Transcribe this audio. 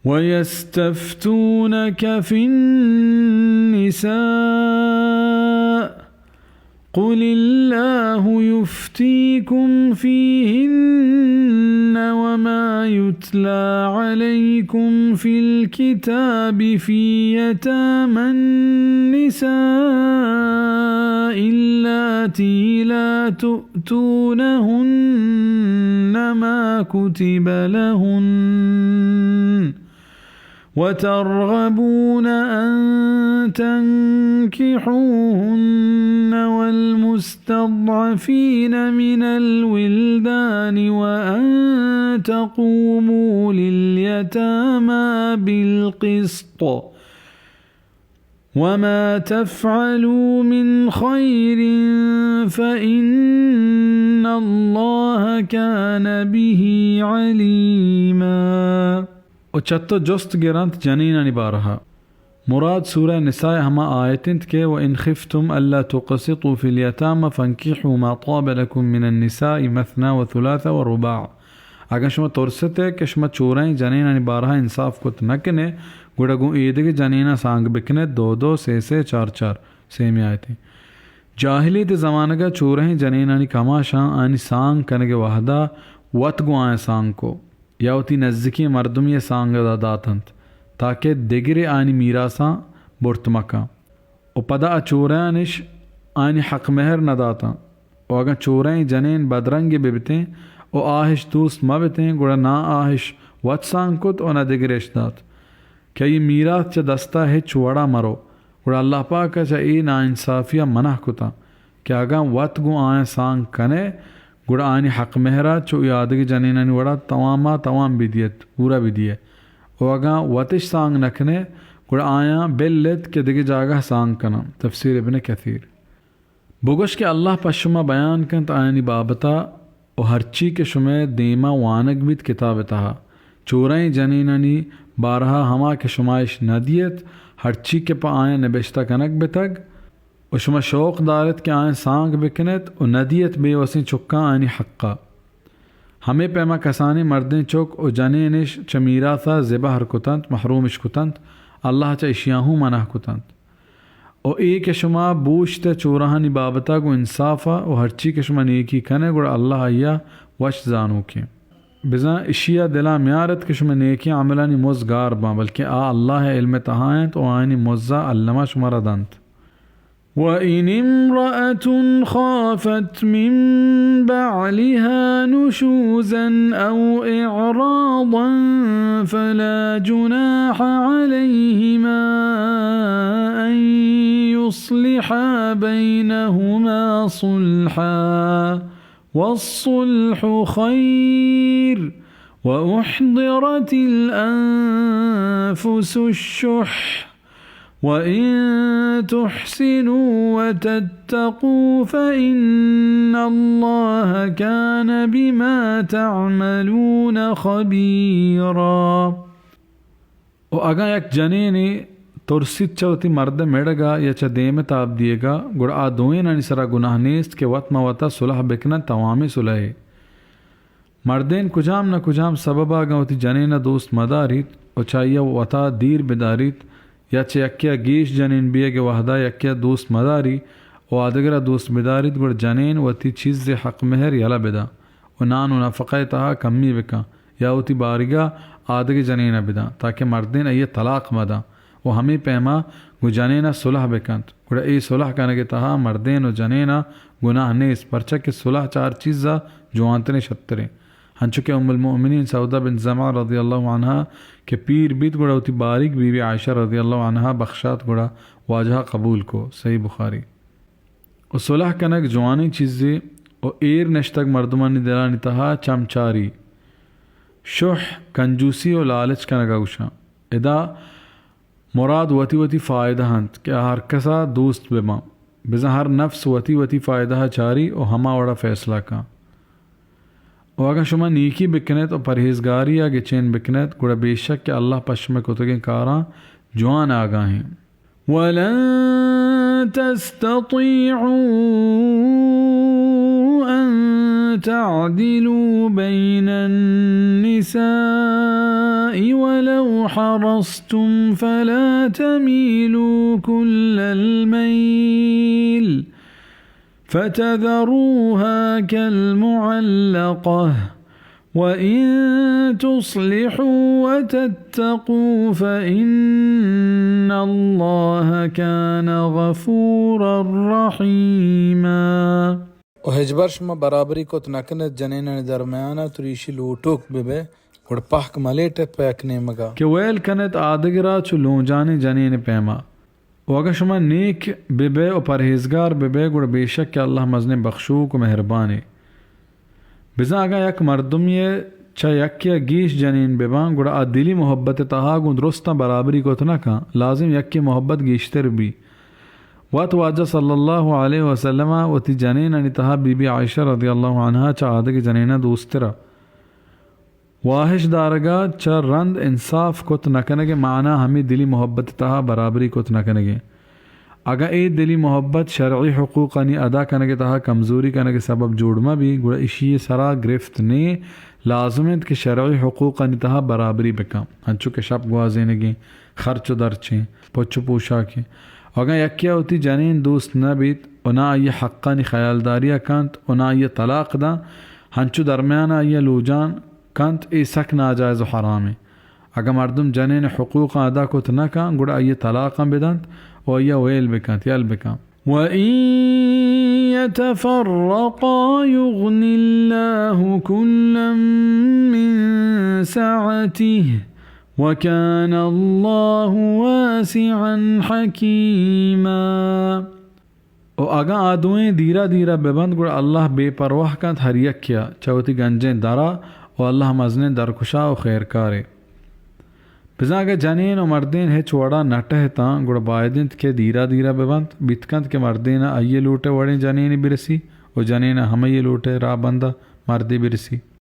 ويستفتونك في النساء، قل الله يفتيكم فيهن وما يتلى عليكم في الكتاب في يتامى النساء اللاتي لا تؤتونهن ما كتب لهن وترغبون أن تنكحوهن والمستضعفين من الولدان وأن تقوموا لليتامى بالقسط وما تفعلوا من خير فإن الله كان به عليما۔ و چہ تو جست گرنت جنینانی بارہا۔ مراد سورہ نساء ہما آیت انت کہ وإن خفتم ألا تقسطوا في اليتامى فانكحوا ما طاب لكم من النساء مثنى وثلاث ورباع۔ اگاں شما ترستے کہ شما چورائیں جنینانی بارہا انصاف کت نہ کنے، گڑا گوں ایدگہ جنیناں سانگ بکنے، دو دو، سے سے، چار چار، سیمی آیتیں۔ جاہلیت زمانگا چورہیں جنینانی کماشاں آنی سانگ کنگ وہدا وت گوں آیاں سانگ کو یا وتی نزیکیں مردمی سانگ دا داتنت تاکہ دگرے آنی میراثاں برت مکن۔ و پدا آ چورہانش آنی حق مہر نہ داتاں۔ و اگاں چورہیں جنین بدرنگے ببتیں و آہش دوست مبتیں، گڑا نہ آہش وت سانگ کت و نہ دگرش دات کہ آئی میراث چہ دستا ہچ وڑا مرو۔ گڑا اللہ پاکا چہ اے ناانصافیا منع کتاں کہ اگاں وت گوں آیاں سانگ کنے، گڑا آنی حق مہرا چو اے آدگہ جنینانی وڑا تواما توام بدیت، پورا بدیے۔ و اگاں وتش سانگ نکنے، گڑا آیاں بلت کہ دگہ جاگہ سانگ کناں۔ تفسیر ابن کثیر۔ بگوش کہ اللہ پہ شما بیان کنت آیانی بابتا و ہرچی کہ شمئے دیما وانگ بیت کتاب تہا۔ چورہیں جنینانی بارہا ہما کہ شما اش ندیت، ہرچی کہ پہ آیاں نبشتہ کنگ بتگ، و شما شوق دارت کہ آیاں سانگ بکنت و ندیت بے وسیں چکاں آنی حقا۔ ہمے پیما کسانیں مردیں چک و جنینش چہ میراثا زبہر کتنت، محرومش کتنت، اللہ چہ اشیاں ہوں منع کتنت۔ و اے کہ شما بوشت چورہانی بابتا گوں انصافا و ہرچی کہ شما نیکی کنے، گڑا اللہ آئیا وش زانوکیں۔ بزاں اشیا دلا میارت کہ شما نیکیں عملانی مز گار باں، بلکہ آ اللہ علم تہا انت و آیانی مزا الما شمارا دنت۔ وإن امرأة خافت من بعلها نشوزا أو إعراضا فلا جناح عليهما أن يصلحا بينهما صلحا والصلح خير وأحضرت الأنفس الشح وإن تحسنوا وتتقوا فإن الله كان بما تعملون خبيرا۔ و اگاں یک جنینے ترسیت چہ وتی مرد ء مڑگ ء یا چہ دیم ء تاب دیگ ء، گڑا آ دوئینانی سرا گناہ نیست کہ وت ماں وتا صلح بکننت، توامیں صلحے۔ مردین کجام نہ کجام سبب ء اگاں وتی جنین ء دوست مداریت و چہ آئی ء وتا دیر بداریت، یا چہ یکے ء گیش جنین بیگ ء وہدا یکے ء دوست مداری و آدگر ء دوست بداریت، گڑا جنین وتی چیزے حق مہر یلہ بداں و نان و نفقہ ء تہا کمی بکن یا وتی باریگا آدگہ جنین ء بداں، تاکہ مردین آئی ء طلاق مداں و ہمے پیما گوں جنین ء صلح بکنت۔ گڑا اے صلح کنگ ء تہا مردین و جنین ء گناہ نیست، پرچا کہ صلح چہ ہر چیز ء جوانتریں شتریں۔ ہنچو کہ ام المؤمنین سودہ بنت زمعہ رضی اللہ عنہا کہ پیر بیت، گڑا وتی باریگ بی بی عائشہ رضی اللہ عنہا بخشات، گڑا واجہ قبول کو۔ صحیح بخاری۔ و صلح کنگ جوانیں چیزے و ایر نشتگ مردمانی دلانی تہا چم چاری، شح، کنجوسی و لالچ کنگ ء گوشاں۔ ادا مراد وتی وتی فائدہ انت کہ آ ہر کسا دوست بہ باں، بزاں ہر نفس وتی وتی فائدہ ء چاری و ہما وڑا فیصلہ کن۔ و اگاں شما نیکی بکنیت و پرہیزگاری ء گچین بکنیت، گڑا بے شک کہ اللہ پہ شمئے کتگیں کاراں جوان آگاہیں۔ ولن تستطيعوا أن تعدلوا بين النساء ولو حرصتم فلا تميلوا كل الميل فتذروها كالمعلقة وإن تصلحوا وتتقوا فإن الله كان غفورا رحيما. و ہچبر شما برابری کت نہ کنت جنینانی درمیانا، تو ایشی لوٹوک بہ بئے، گڑا پہک مہ لیٹت پہ یک نیمگا۔ کہ ویل کنت آدگرا چو لونجانی جنین پیما۔ و اگاں شما نیک بہ بئے و پرہیزگار بہ بئے، گڑا بے شک کہ اللہ مزنیں بخشوک و مہربانے۔ بزاں اگاں یک مردمے چہ یکے ء گیش جنین بہ باں، گڑا آ دلی محبت ء تہا گوں درستاں برابری کت نہ کن، لازم یکے محبت گیشتر بی۔ وت واجہ صلی اللہ علیہ وسلم ء وتی جنینانی تہا بی بی عائشہ رضی اللہ عنہا چہ آدگہ جنیناں دوسترا۔ واہش دارگا چہ رند انصاف کت نہ کنگے معنی ہمے دلی محبت تہا برابری کت نہ کنگے۔ اگاں اے دلی محبت شرعی حقوقانی ادا کنگے تہا کمزوری کنگے سبب جوڑ مہ بی، گڑا اشی سرا گرفت نے، لازم انت کہ شرعی حقوقانی تہا برابری بکن، انچو کہ شپ گوازینگیں، خرچ و درچیں، پچ و پوشاکیں۔ اگاں یکے ء وتی جنین دوست نہ بیت و نہ آئی حقانی خیالداری ء کنت و نہ آئی طلاق داں، ہنچو درمیان آئی لوجان کنت، اے سک ناجائز و حرامیں۔ اگاں مردم جنین حقوقاں ادا کت نہ کن، گڑا آئی طلاقاں بدنت و آئی ویل بکنت، یل بکن۔ وَإِن يَتَفَرَّقَا يُغْنِ اللَّهُ كُلًّا مِّن سَعَتِهِ، وَكَانَ اللَّهُ وَاسِعًا حَكِيمًا۔ و اگاں آ دوئیں دیرا دیرا بہ بنت، گڑا اللہ بے پرواہ کنت ہر یکیا چہ وتی گنجیں درا، و اللہ مزنیں درکشا و خیرکارے۔ بزاں اگاں جنین و مردین ہچ وڑا نہ ٹہتاں، گڑا باید انت کہ دیرا دیرا بہ بنت، بیت کنت کہ مردین ء آئی لوٹ ء وڑیں جنینے برسی و جنین ء ہمائی لوٹ ء راہ بندا مردے برسی۔